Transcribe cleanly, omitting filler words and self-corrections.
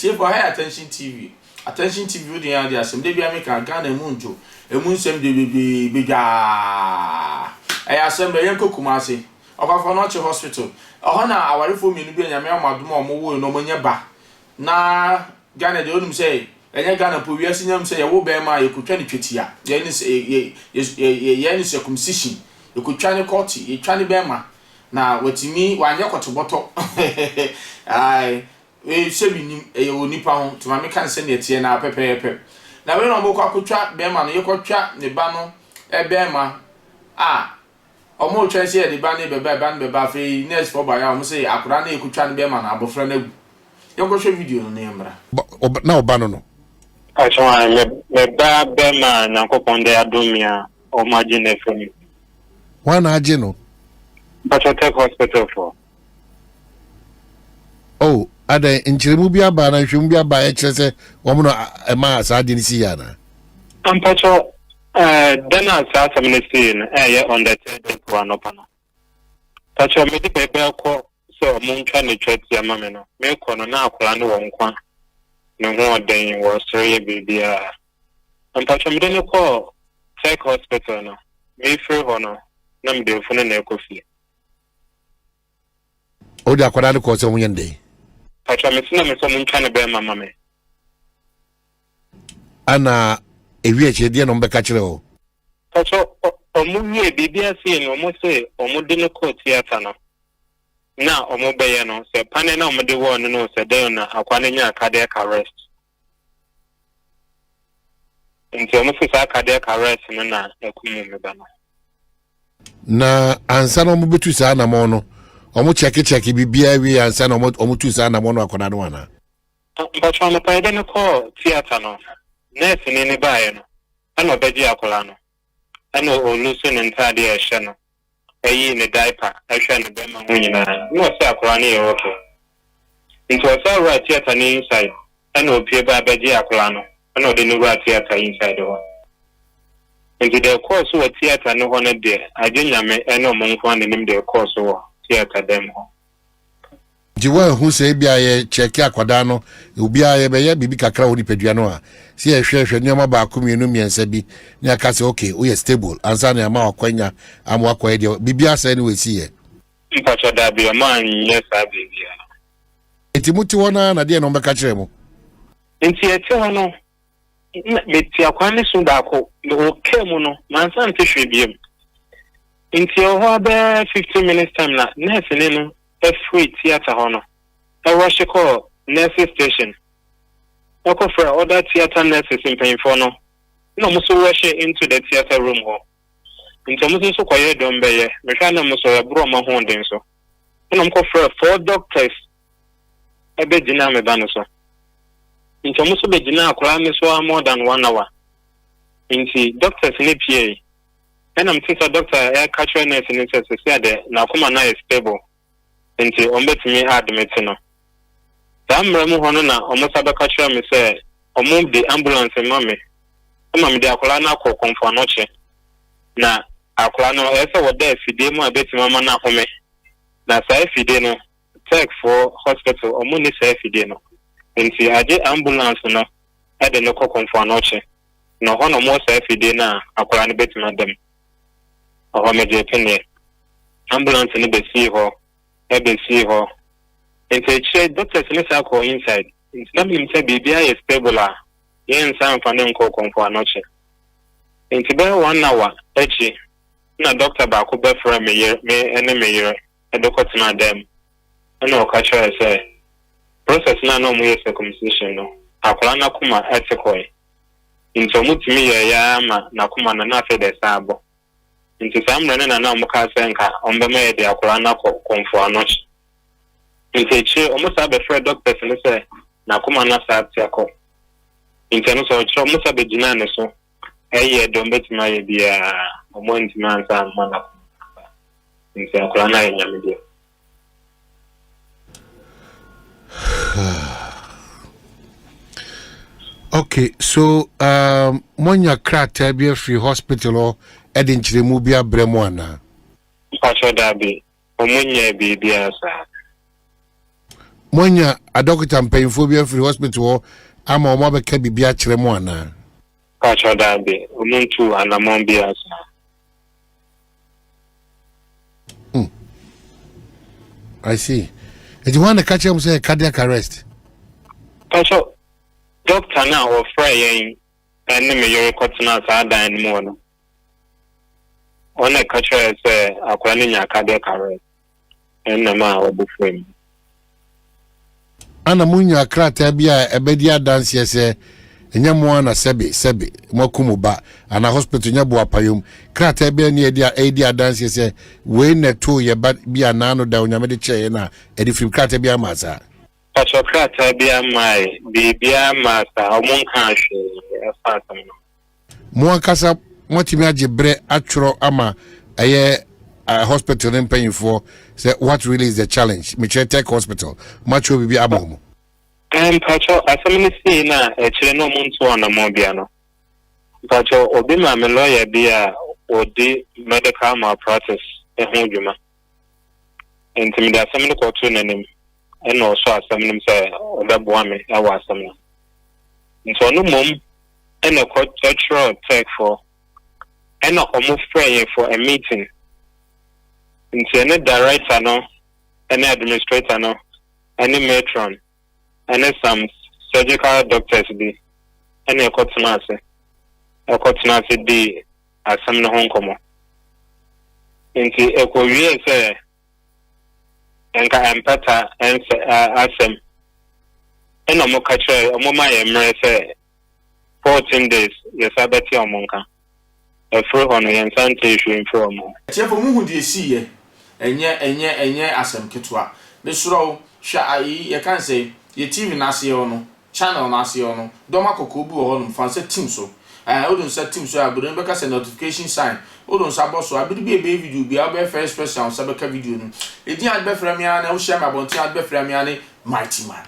Atiefo, ha yɛ Attention TV. Attention TV wode yɛn ade asɛm. Da biara meka Ghana emu ndwo. Emu nsɛm deɛ bebree bedwaa. Ɛyɛ asɛm bɛ yɛnkɔ Kumasi. Ɔkwafoɔ no ɔkye hospital. Ɛhɔ na awarefoɔ mmienu bi a Nyame ama adom a wɔn woe no wɔn anya ba. Na Ghana deɛ wonim sɛ ɛnyɛ Ghana mpo wiase nyinaa nim sɛ yɛwo bɛɛma a yɛkɔtwa no twetia. Yɛyɛ no yɛ yɛ yɛyɛ no circumcision. Yɛkɔtwa no kɔte. Yɛtwa no bɛɛma. Na watumi wanyɛ kɔtebɔtɔ ae wei sɛ menim ɛyɛ onipa ho nti ma meka no sɛdeɛ ɛteɛ no ara pɛpɛɛpɛ. Na wei na wɔkɔ akɔtwa bɛrima no yɛkɔtwa ne ba no bɛrima a wɔretwɛn sɛ yɛde ba no bɛba ɛba no bɛba afei nurse foɔ baeɛ a wɔn sɛ akwadaa no yɛkɔtwa no bɛrima no abɔfra no awu. Yɛnkɔhwɛ video no na yɛmmra. Na ɔba no no. Pakyɛw ae me me ba bɛma a Nyankopɔn de adom me a ɔmo agye no afiri me. Hwan na agye no? Mpakyɛw Tech hospital foɔ. Oh adɛn nkyerɛmu bi aba anaa nhwɛmu bi aba a ɛkyerɛ sɛ wɔn na ɛmaa saa adeɛ no sii anaa? Mpakyɛw eh da no a saa asɛm no sii no ɛyɛ on the third April anɔpa no. Mpakyɛw mede baabi akɔ sɛ ɔmo ntwa ne twetia ma me no, mekɔ no na akwadaa no wɔ nkwa, ne ho ɔden, wɔsere yɛ biribiara. Mpakyɛw mede no kɔɔ Tech hospital no, mefiri hɔ no na mede mfunu na ɛkɔ fie. Wode akwadaa no kɔɔ sɛ ɔmo nyɛ no dɛn? Mpakyɛw mese na mesɛ ɔmo ntwa ne bɛɛma ma me. Ana ewie akyire deɛ na ɔmo bɛka kyerɛ wo? Mpakyɛw ɔmo wie biribiara sei no ɔmo se ɔmo de no kɔɔ theatre no. na ɔmo bɛyɛ no sɛ pane na ɔmo de wɔɔ no no sɛ dɛn na akoa no nyaa cardiac arrest nti ɔmo se saa cardiac arrest no na ɛkum me ba no. Na ansa na ɔmo bɛtu saa anamɔn no ɔmo kyɛke kyɛke biribiara wie ansa na ɔmo ɔmo tu saa anamɔn no akwadaa no anaa? Mpakyɛw anɔpa yɛde no kɔɔ theatre no nurse ni no baeɛ no ɛna ɔbɛgyee akwadaa no ɛna ɔlusu ne ntaadeɛ a ɛhyɛ no yii ne diaper hwɛɛ ne bɛɛma ho nyinaa na ɔse akwadaa no yɛ ok nti ɔsan wuraa theatre no inside ɛna opue baa bɛgyee akwadaa no ɛna ɔde no wuraa theatre inside hɔ nti deɛ ɛkɔɔ so wɔ theatre no hɔ no deɛ agye Nyame ɛne ɔmo nkoaa na nim deɛ ɛkɔɔ so wɔ theatre dɛm hɔ. Nti woanhu sɛ ebia yɛ kyɛke akwadaa no, obiara yɛbɛyɛ biribi kakra wɔ nipadua no a, sɛ yɛhwɛ hwɛ nneɛma baako mmienu mmiɛnsa bi na yɛaka sɛ okay woyɛ stable ansa na yɛama wakwanya ama wakɔyɛ deɛ biribi asɛe ne wɔasi yɛ. Mpakyɛ dabi ɔmo anyɛ saa biribiara. Nti mote hɔ no ara na deɛ na ɔmo bɛka kyerɛ mo? Nti yɛte hɔ no na mete akwaa no su baako mewɔ kaa mu no mansan nte hwee biom. Nti ɛwɔ hɔ ara bɛyɛ 15 minutes time na nurse ni no firi theatre hɔ no rush kɔɔ nurses station kɔ frɛɛ other theatre nurses mpanyinfoɔ no na ɔmo nso rush into the theatre room hɔ nti ɔmo nso kɔyɛ deɛ ɔmo bɛyɛ mehwɛ a na ɔmo nso ɛboro ɔmo ahoɔden so ɛna ɔmo kɔ frɛɛ four doctors ɛbɛ gyinaa me ba no so nti ɔmo nso bɛ gyinaa akwadaa no so ara more than one hour nti doctors no pie. Ɛna mete sɛ doctor ɛka kyerɛ nurse no sɛ sesia deɛ n'akoma no ayɛ stable nti wɔn bɛtumi admit no. Saa mmerɛ mu hɔ no na wɔn sa bɛka kyerɛ me sɛ wɔn de ambulance ma me ma mede akwadaa no akɔ Komfo Anokye. Na akwadaa no ɛyɛ sɛ wɔda afidie mu a ɛbɛtumi ama no ahome. Na saa afidie no Turk foɔ hospital wɔn nni saa afidie no nti agye ambulance no de no kɔ Komfo Anokye. Na ɔhɔ na wɔwɔ saa afidie no a akwadaa no bɛtumi ada mu. Ɔhɔ megyee peneɛ. Ambulance no bɛsii hɔ, ɛbɛsii hɔ. Nti akyire doctors no san kɔɔ inside. Nti na menim sɛ biribiara yɛ stable a, yɛnsan mfa no nkɔ Komfo Anokye. Nti bɛyɛ one hour akyi na doctor baako bɛfrɛɛ me yere, me ne me yere de kɔtenaa dan mu. Ɛna ɔka kyerɛɛ sɛ process no a na wɔyɛ circumcision no, akwadaa no akoma te kɔe. Nti ɔmo tumi yɛeɛ ara ma n'akoma no na afei deɛ ɛsan abɔ. Nti saa mmerɛ no na na ɔmo kaa sɛ nka ɔmo bɛma yɛde akwadaa no akɔ Komfo Anokye. Nti akyire ɔmo saa bɛfrɛɛ doctors no sɛ n'akoma no asan ate akɔ. Nti ɛno nso ɔkyerɛ ɔmo san bɛgyinaa ne so yɛɛ deɛ ɔmo bɛtumi ayɛ biara, ɔmo antumi ansan amma n'akoma no aba. Nti akwadaa no ayɛ Nyame dea. Okay, so um, moanya krataa bi afiri hospital hɔ de nkyerɛmu bi abrɛ mu anaa? Mpakyɛ daabi, ɔmo nyɛɛ biribiara saa. Moanya adɔkota mpanyimfoɔ bi afiri hospital hɔ ama wɔn abɛka biribi akyerɛ mo anaa? Pakyɛ daabi, ɔmo ntuu anamɔn biara saa. Hmm. I see. Nti hwan na ɛka kyerɛ mo sɛ yɛ cardiac arrest? Pakyɛ, dɔkta no a ɔfrɛɛ yɛn ne me yere kɔtenaa saa dan no mu hɔ no, ɔno na ɛka kyerɛɛ yɛn sɛ akwadaa no nyaa cardiac arrest. Ɛnna maa wɔbɔ fam. Ana monyaa krataa bi a ɛbɛdi adanseɛ sɛ ɛnyɛ mo ara na sɛbe sɛbe moaku mo ba anaa hospital nyɛ boapayom krataa bi ani ɛdi ɛredi adanseɛ sɛ wei na ɛtoo yɛ ba bi anaa no da Onyame de kyɛɛ yɛn a ɛde firim krataa bi ama saa? Pakyɛ krataa biara mmae, biribiara mmaa saa, wɔn nkaa hwee ɛfa asɛm no ho. Mo ankasa moatumi agye berɛ atwerɛ ama ɛyɛ hospital no mpanyinfoɔ sɛ what really is the challenge mekyerɛ tech hospital moatwerɛ biribi ama wɔn? Mpakyɛw, asɛm no sii no a akyire no ɔmo ntuu anamɔn bia no, mpakyɛw obi maa me lawyer bi a ɔdi medical malpractice ho dwuma. Nti mede asɛm no kɔtoo n'anim ɛna ɔsɔɔ asɛm no mu sɛ ɔbɛboa me wɔ asɛm no ho. Nti ɔno mmom ɛna ɛkɔ ɛtwerɛɛ tech foɔ ɛna ɔmo frɛɛ yɛn for a meeting nti ɛne director no ɛne administrator no ɛne matron ɛne some surgical doctors bi ɛna ɛkɔ tena ase ɛkɔ tena ase dii asɛm no ho nkɔmɔ nti ɛkɔ wiee sɛ nka ɛmpata ɛnsɛ asɛm ɛna ɔmo ka kyerɛ ɔmo ma yɛn mmerɛ sɛ 14 days yɛsa bɛte ɔmo nka. Ɛfiri hɔ no yɛnsa ntee hwee mfiri ɔmo hɔ. Atiefo mo hu deɛ ɛsiiɛ? Ɛnyɛ ɛnyɛ ɛnyɛ asɛm ketewa. Mesrɛ wo hwɛ ayi yɛka no sɛn yɛ TV no aseɛ hɔ no channel no aseɛ hɔ no dɔm akɔkɔɔ bi wɔ hɔ nom fa nsa tim so ɛɛ wode nsa tim so a buroni bɛka sɛ notification sign wode nsa bɔ so a bere bi a ɛbɛyɛ video biara wobɛyɛ first person a wo nsa bɛka video no. Edin a wode bɛfrɛ me ara ne wohyia me abɔnten a wode bɛfrɛ me ara ne Mighty Man.